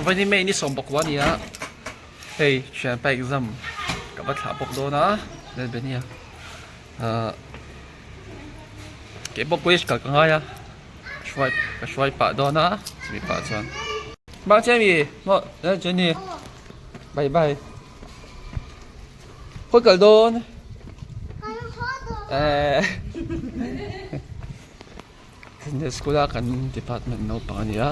Vawiin hi May ni sawm pakua a ni a, hei thianpa exam ka va thlah bawk dawn a, Lalbenia ahh keipawh college kal ka ngai a, hruai ka hruai pah dawn a chumi pah chuan. Bang che mi maw Jenny bye bye. Khawi kal dawn? Ehh School a kan department naupang a ni a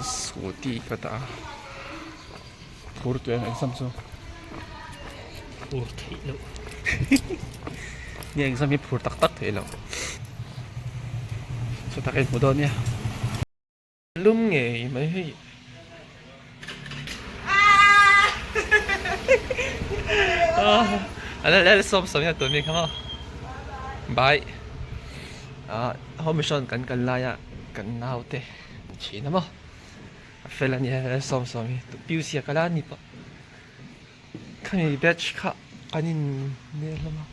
scooty ka dah a phur tawh em exam chu phur theih loh nia exam hi phur tak tak theih loh chutah ka inhmu dawn nia. Lum ngei mai hei. A la sawm sawm hian tun mi kha maw. Bye. Home mission kan kal laia kan naute thin a maw. A fel a nia la sawm sawm hi PUC a kal a ni pawh. Khami batch kha kan in nel hlawm a.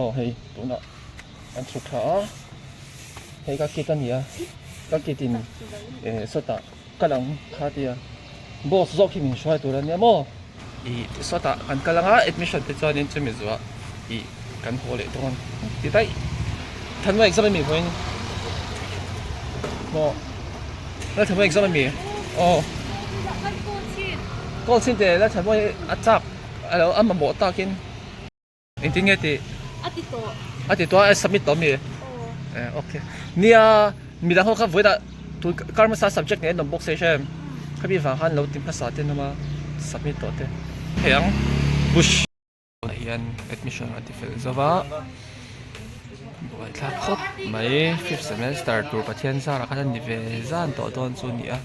Aw hei tunah an chhuk thla a hei ka kit a ni a ka kit in eh sawtah kal ang kha tia boss zawk hi min hruai tur a nia maw ih sawtah kan kal ang a admission te chuanin chumi zuah ih kan haw leh dawn ti daih Thanmawia exam a mi vawiin maw Lalthanmawia exam a mi aw call chhin teh Lalthanmawia a chak a lo a mamawh takin. Engtin nge tih? A ti tawh. A ti tawh a, submit tawh mi? Aw. Eh okay. Nia midang ho kha vawiinah tun kar hmasa subject nen an awm bawk se hrem. Khami vang khan lo ti hmasa te an awm a, submit tawh te. Hei ang bush. Tunah hian admission a ti fel zo va, buaithlak khawp mai fifth semester tur Pathian zarah khan a ni ve zan tawh dawn chu a ni a.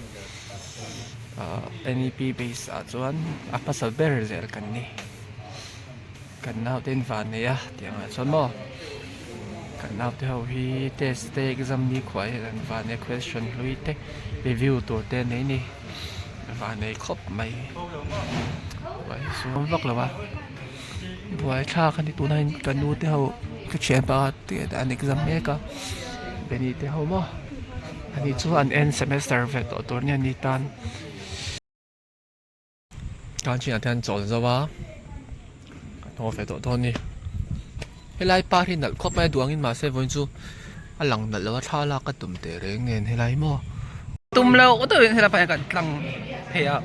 Ahh N E P base ah chuan a hmasa ber zel kan ni. Kan naute in van nei a tih angah chuan maw kan naute ho hi test te exam ni khuah hian an van nei a question hlui te review tur te an nei a ni van nei khawp mai buai suam vak lo a buai thlak a ni tunah hian ka nu te ho ka thianpa te an exam mek a Benny te ho maw ani chu an end semester ve tawh tur nia ni tan. Tan chinah te an chawl zo a an haw ve tawh dawn a ni helai par hi nalh khawp mai a duh angin mahse vawiin chu a lang nalh lo a thla lak ka tum teh reng nen helai hi maw tum loh deuhin helai pah hian kan tlang phei a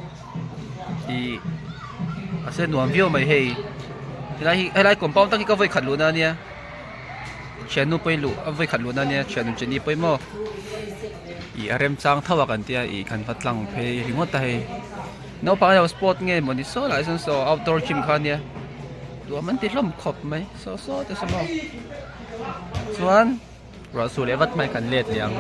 ih mahse nuam viau mai hei helai hi helai compound tak hi ka vawi khat luhna a nia thiannu pawhin luh a vawi khat luhna a nia thiannu Jenny pawhin maw ih a remchang tho a kan tia ih kan va tlang phei ringawt a hei. Naupang ilo sport nge mawni saw lai sawn saw outdoor gym kha ania duam an ti hlawm khawp mai saw saw te saw maw chuan ruah su leh vat mai kan let leh ang.